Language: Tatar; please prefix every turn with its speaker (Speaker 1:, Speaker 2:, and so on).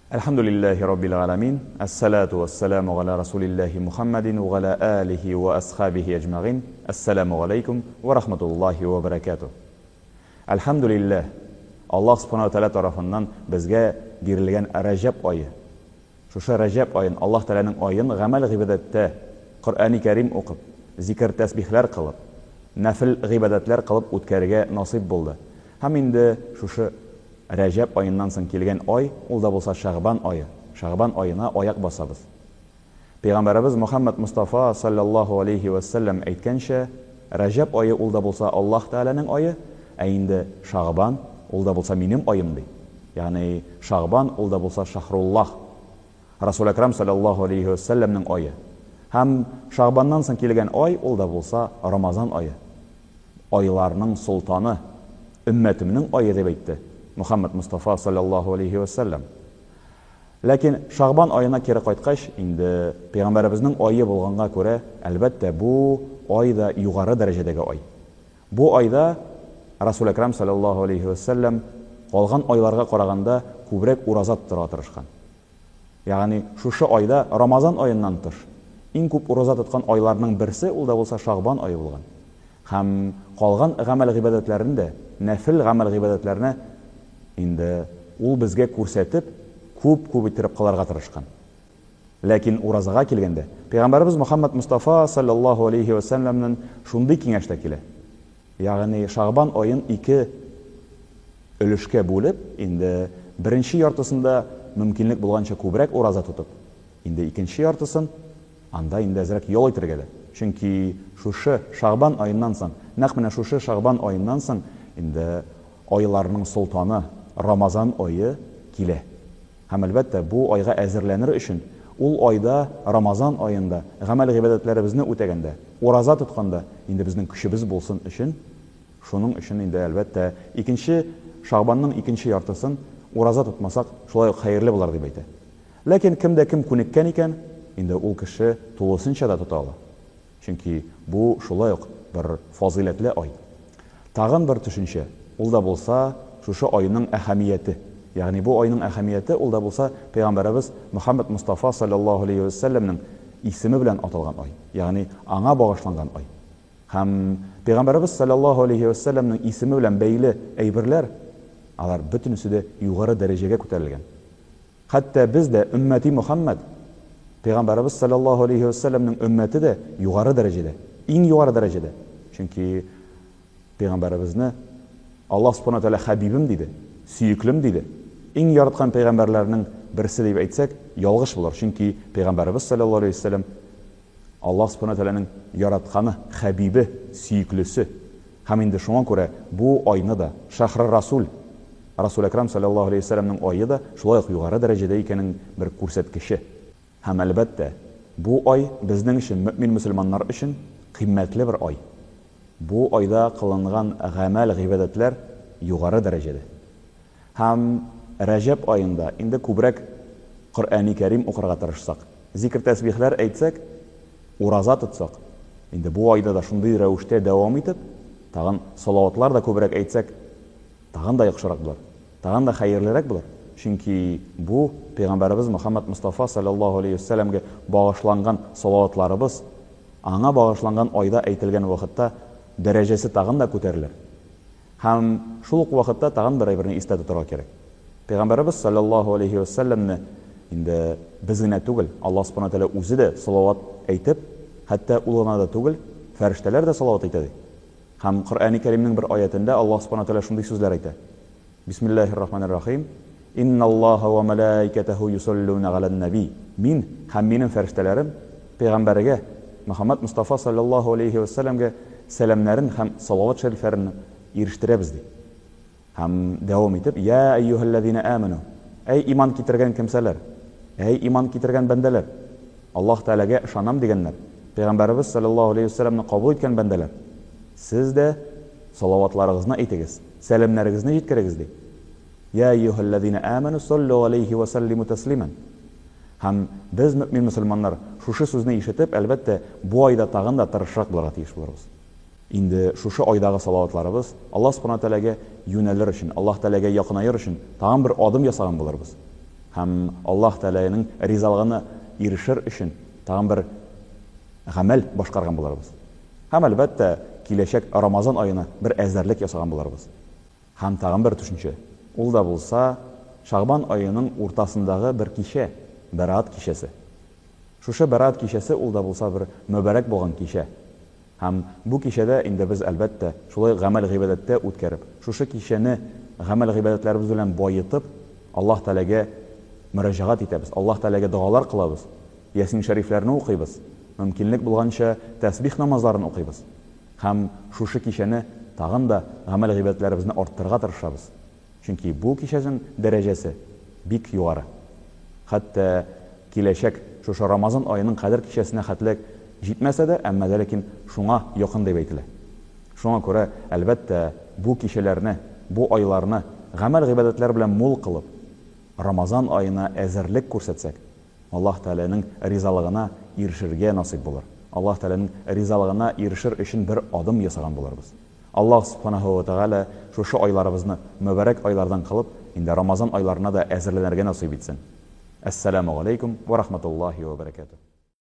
Speaker 1: Әлхәмдүлилләһи раббил галәмин, әссәлату вәссәламу галә расулилләһи Мухаммадин вә галә алихи вә асхабихи әҗмәгыйн, әссәламу галәйкүм вә рахматуллаһи вә бәрәкәтүһ. Әлхәмдүлилләһ, Аллаһ Субхана вә Тәгалә тарафыннан безгә бирелгән Рәҗәб ае. Шушы Рәҗәб аен, Аллаһ Тәгаләнең аен гамәл-гыйбадәттә, Коръәни Кәрим укып, зикер-тәсбихләр кылып, нәфел гыйбадәтләр кылып үткәрергә насыйп булды. Һәм инде шушы Рәҗәб аеннан соң килгән ай, ул да булса Шәгъбан ае. Шәгъбан аена аяк басабыз. Пәйгамбәребез Мөхәммәд Мостафа салләллаһу алейһи вә сәлләм әйткәнчә, Рәҗәб ае ул да булса Аллаһ Тәгаләнең ае, ә инде Шәгъбан, ул да булса минем аем, ди. Ягъни Шәгъбан ул да булса Шәһруллаһ, Расул Әкрам салләллаһу алейһи вә сәлләмнең ае. Һәм Шәгъбаннан соң килгән ай, ул да булса Рамазан ае. Айларның солтаны, өммәтемнең ае дип әйтте Мөхәммәд Мостафа салләллаһу алейһи вә сәлләм. Ләкин Шәгъбан аена кире кайткач, инде пәйгамбәребезнең ае булганга күрә, әлбәттә, бу ай да югары дәрәҗәдәге ай. Бу айда Расул Әкрам салләллаһу алейһи вә сәлләм калган айларга караганда күбрәк ураза тотарга тырышкан. Ягъни шушы айда, Рамазан аеннан тыш, иң күп ураза тоткан айларның берсе ул да булса Шагъбан ае булган. Һәм калган гамәл-гыйбадәтләрен дә, нәфел гамәл-гыйбадәтләрне инде ул безгә күрсәтеп, күп-күп иттереп кылырга тырышкан. Ләкин уразага килгәндә, Пәйгамбәребез Мөхәммәд Мостафа салләллаһу алейһи вә сәлләмнән шундый киңәш тә килә. Ягъни Шагъбан аен ике өлешкә бүлеп, инде беренче яртысында мөмкинлек булганча күбрәк ураза тотып, инде икенче яртысын анда инде әзрәк ял итәргә дә. Чөнки шушы Шагъбан аеннан соң, нәкъ менә шушы Шагъбан аеннан соң инде айларның солтаны, Рамазан ае килә. Һәм, әлбәттә, бу айга әзерләнер өчен, ул айда, Рамазан аенда, гамәл-гыйбадәтләребезне үтәгәндә, ураза тотканда, инде безнең көчебез булсын өчен, шуның өчен инде, әлбәттә, икенче Шагъбанның икенче яртысын ураза тотмасак, шулай ук хәерле булыр, дип әйтә. Ләкин кем дә кем күнеккән икән, инде ул кеше тулысынча да тота ала. Чөнки бу шулай ук бер фазыйләтле ай. Тагын бер төшенчә, ул да булса шушы айның әһәмияте. Ягъни бу айның әһәмияте ул да булса пәйгамбәребез Мөхәммәд Мостафа салләллаһу алейһи вә сәлләмнең исеме белән аталган ай, ягъни аңа багышланган ай. Һәм пәйгамбәребез салләллаһу алейһи вә сәлләмнең исеме белән бәйле әйберләр, алар бөтенесе дә югары дәрәҗәгә күтәрелгән. Хәтта без дә, өммәти Мөхәммәд, Пәйгамбәребез салләллаһу алейһи вә сәлләмнең өммәте дә югары дәрәҗәдә, иң югары дәрәҗәдә. Чөнки Пәйгамбәребезне Аллаһ Субхана Тәгалә хәбибем диде, сөеклем диде. Иң яраткан пәйгамбәрләрнең берсе дип әйтсәк, ялгыш булыр. Чөнки Пәйгамбәребез салләллаһу алейһи вә сәлләм Аллаһ Субхана Тәгаләнең яратканы, хәбибе, сөеклесе. Һәм инде шуңа күрә бу айны да, Шәһре Расул, Расул Әкрам салләллаһу галәйһи вә сәлләмнең ае да шулай ук югары дәрәҗәдә икәнен бер күрсәткече. Һәм, әлбәттә, бу ай безнең өчен, мөэмин-мөселманнар өчен кыйммәтле бер ай. Бу айда кылынган гамәл-гыйбадәтләр югары дәрәҗәдә. Һәм Рәҗәб аенда инде күбрәк Коръәни Кәрим укырга тырышсак, зикер-тәсбихләр әйтсәк, ураза тотсак, инде бу айда да шундый рәвештә дәвам итеп, тагын салаватлар да күбрәк әйтсәк, тагын да яхшырак булыр, тагын да хәерлерәк булыр. Чөнки бу, Пәйгамбәребез Мөхәммәд Мостафа салләллаһу алейһи вәсәлләмгә багышланган салаватларыбыз, аңа багышланган айда әйтелгән вакытта дәрәҗәсе тагын да күтәрелер. Һәм шул ук вакытта тагын бер әйберне истә тотарга кирәк. Пәйгамбәребез салләллаһу алейһи вә сәлләмне инде без генә түгел, Аллаһ Субхана Тәгалә үзе дә салават әйтеп, хәтта ул гына да түгел, фәрештәләр дә салават әйтә ди. Һәм Коръәни Кәримнең бер аятендә Аллаһ Субхана Тәгалә шундый сүзләр әйтә. Бисмиллаһир рахманир рахим. Инналлаһа ва малаикатаху юсаллуна галән наби. Мин һәм минем фәрештәләрем пәйгамбәргә, Мөхәммәд Мостафа салләллаһу алейһи вә сәлләмгә сәламнәрен һәм салават шәрифләрен ирештерәбез, ди. Һәм дәвам итеп, Йә әйюһәлләзинә әмәнү, әй иман китергән кемсәләр, әй иман китергән бәндәләр, Аллаһ Тәгаләгә ышанам дигәннәр, пәйгамбәребез салләллаһу алейһи вә сәлләмне кабул иткән бәндәләр, сез дә салаватларыгызны әйтегез, сәламнәрегезне җиткерегез, ди. Йә әйюһәлләзинә әмәнү саллү галәйһи вә сәллимү тәслимән. Һәм без, мөэмин-мөселманнар, шушы сүзне ишетеп, әлбәттә, бу айда тагын да тырышрак булырга тиеш булырбыз. Инде шушы айдагы салаватларыбыз Аллаһ Субхана Тәгаләгә юнәлер өчен, Аллаһ Тәгаләгә якынаер өчен тагын бер адым ясаган булырбыз. Һәм Аллаһ Тәгаләнең ризалыгына ирешер өчен тагын бер гамәл башкарган булырбыз. Һәм, әлбәттә, киләчәк Рамазан аена бер әзерлек ясаган булырбыз. Һәм тагын бер төшенчә, ул да булса, Шәгъбан аеның уртасындагы бер кичә, Бәраат кичәсе. Шушы Бәраат кичәсе ул да булса бер мөбарәк булган кичә. Һәм бу кичәдә инде без, әлбәттә, шулай гамәл-гыйбадәттә үткәреп, шушы кичәне гамәл-гыйбадәтләребез белән баетып, Аллаһ Тәгаләгә мөрәҗәгать итәбез, Аллаһ Тәгаләгә догалар кылабыз, Ясин шәрифләрне укыйбыз, мөмкинлек булганча тәсбих намазларын укыйбыз. Һәм шушы кичәне тагын да гамәл-гыйбадәтләребезне арттырырга тырышабыз. Чөнки бу кичәнең дәрәҗәсе бик югары. Хәтта киләчәк шушы Рамазан аеның Кадер кичәсенә хәтле җитмәсә дә, әмма дә ләкин шуңа якын дип әйтелә. Шуңа күрә, әлбәттә, бу кичәләрне, бу айларны гамәл-гыйбадәтләр белән мул кылып, Рамазан аена әзерлек күрсәтсәк, Аллаһ Тәгаләнең ризалыгына ирешергә насыйп булыр. Аллаһ Тәгаләнең ризалыгына ирешер өчен бер адым ясаган булырбыз. Аллаһ Сүбхәнәһү вә Тәгалә шушы айларыбызны мөбарәк айлардан кылып, инде Рамазан айларына да әзерләнергә насыйп итсен. Әссәләмү галәйкүм вә рахматуллаһи вә бәрәкәтүһ.